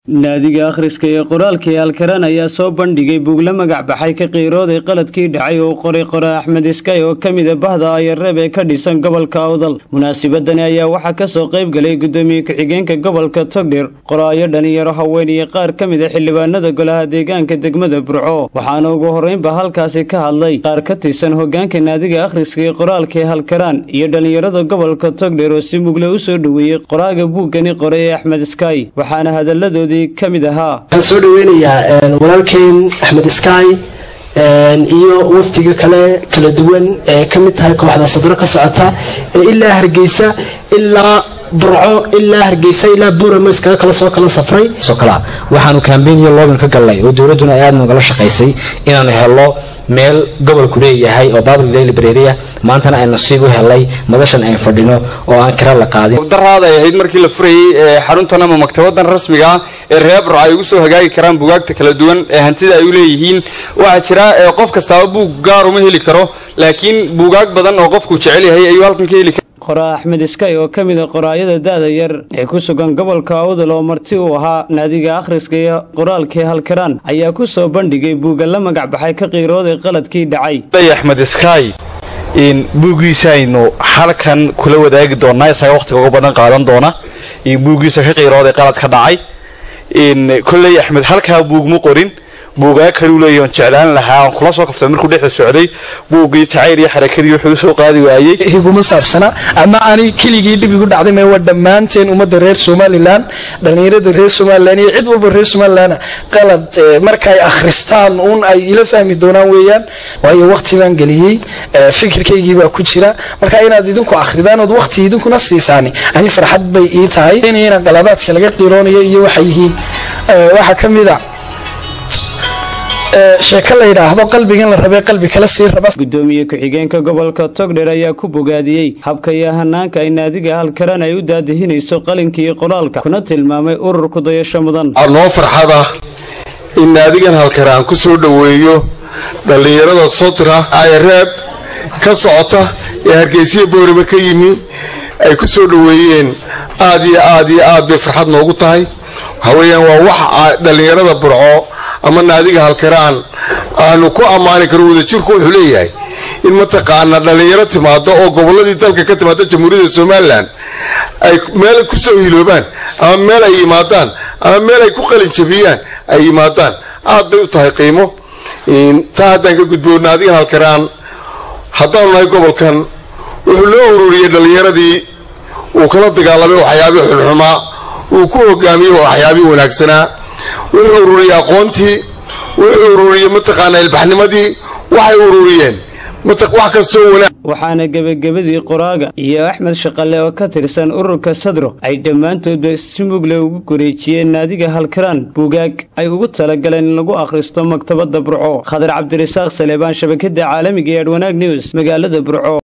Naadiga akhriska iyo qoraalka ee Halkaraan ayaa soo bandhigay buug la magac baxay "Ka Qiirooday Qaladkii Dhacay" oo qoray qora Axmed Iskay oo ka mid a bahda Ayareeb ee ka dhisan gobolka Awdal. Munaasabadani ayaa waxaa kasoo qayb galay gudoomiye ku-xigeenka gobolka Togdheer, qoraayo, dhalinyaro, haween iyo qaar ka mid a xildhibaanada golaha deegaanka degmada Burco. Waxaana ugu horreynba halkaasi ka hadlay qaar ka tirsan hogaanka naadiga akhriska iyo qoraalka ee Halkaraan iyo dhalinyarada gobolka Togdheer oo si mugle u soo dhoweeyey qoraaga buuggani qoray ee Axmed Iskay, waxaana hadalladoodii ka mid ahaa: Waxaan soo dhaweynayaa walaalkeen Axmed Sky iyo wafdiga kale kala duwan ee ka mid tahay kooxda Sadro ka socota ee ilaa Hargeysa, ilaa Burco, ilaa Hargeysa, ilaa Buuramo iskaga kala soo kala safray. Kala waxaanu campaign iyo lobbying ka galnay oo dowladduna ay aada nogala shaqaysay inaanu helo meel gobolku leeyahay oo public library ah. Maantana ay nasiib u helay madashan ayn fadhino oo aan kira la qaadin. Daraad ay ahayd markii la furayey ee xaruntan ama maktabadan rasmiga ah ee reer Burco ay ugu soo hagaagi karaan bugaagta kala duwan ee hantida ay u leeyihiin. Waxaa jira qof kastaaba buug gaar uma heli karo, laakiin buugaag badan oo qofku jecel yahay ayuu halkan ka heli kara. Qoraa Axmed Iskay oo ka mid a qoraayada da'da yar ee ku sugan gobolka Awdal oo marti u ahaa naadiga akhriska iyo qoraalkii Halkaraan ayaa ku soo bandhigay buugga la magac baxay "Ka Qiirooday Qaladkii Dhacay". Axmed Iskay in buuggiisa aynu halkan kula wadaagi doonaa, isaga waqtiga uga badan qaadan doona in buuggiisa "Ka Qiirooday Qalad ka Dhacay". In kolley Axmed halkaa buug mu qorin, buugaa kaluu leeyahy oon jeclaan lahaa oon kula soo kaftay markuu dhexda socday buuggii jacayl iyo xarakadii wuxuu usoo qaadi waayey. Iguma saabsana ama ani keligii dhib igu dhacday mee, waa dhammaanteen ummadda reer Somalilan, dhallinyarada reer Somalilan iyo cid walba reer Somalilan qalad markaay akhristaan uun ay ila fahmi doonaan weeyaan. Waayo waqti baan geliyey, fikirkaygii baa ku jira. Marka inaad idinku akhridaan ood waqti idinkuna siisaani ani farxad bay ii tahay. Inaan qaladaadka laga qiiroonayo iyo waxay yihiin, waxaa ka mid a sheeko la yidhaahdo qalbigan la rabee qalbi kala sii raba. Gudoomiye ku-xigeenka gobolka Togdheer ayaa ku bogaadiyey habka iyo hanaanka ay naadiga Halkaraan ay u daadihinayso qalinka iyo qoraalka, kuna tilmaamay urur ku dayasho mudan. Noo farxada in naadigan Halkaraan ku soo dhoweeyo dhallinyarada Sotra Ayareeb ka socota ee Hargeysiya Boorama ka yimi ay ku soo dhoweeyeen. Aad iyo aad iyo aad bay farxad noogu tahay. Waxaa weeyaan waa wax dhallinyarada Burco ama naadiga Halkaraan aanu ku ammaani karo. Wadajirku wuxuu leeyahay in mataqaana dhallinyaro timaado oo gobolladii dalka ka timaada Jamhuuriyadda Somalilan ay meel ku soo hiloobaan ama meel ay yimaadaan ama meel ay ku qalin jabiyaan ay yimaadaan, aad bay u tahay qiimo. Taa haddaan ka gudbo, naadigan Halkaraan haddaanu nahay gobolkan wuxuu loo ururiyey dhallinyaradii uu kala dagaalamay waxyaabihii xunxumaa, uu ku hogaamiyey waxyaabihii wanaagsanaa. Wuxuu ururiyey aqoontii, wuxuu ururiyey mataqaanaa ilbaxnimadii, waxay ururiyeen wax kastoo wanaag. Waxaana gebagabadii qoraaga iyo Axmed Shaqale oo ka tirsan ururka Sadro ay dhammaantoodba si mugle ugu wareejiyeen naadiga Halkaraan buugaag ay ugu talagaleen in lagu akhristo maktabadda Burco. Khadar Cabdirasaaq Saleebaan, shabakada caalamiga ee Adwanaag News, magaalada Burco.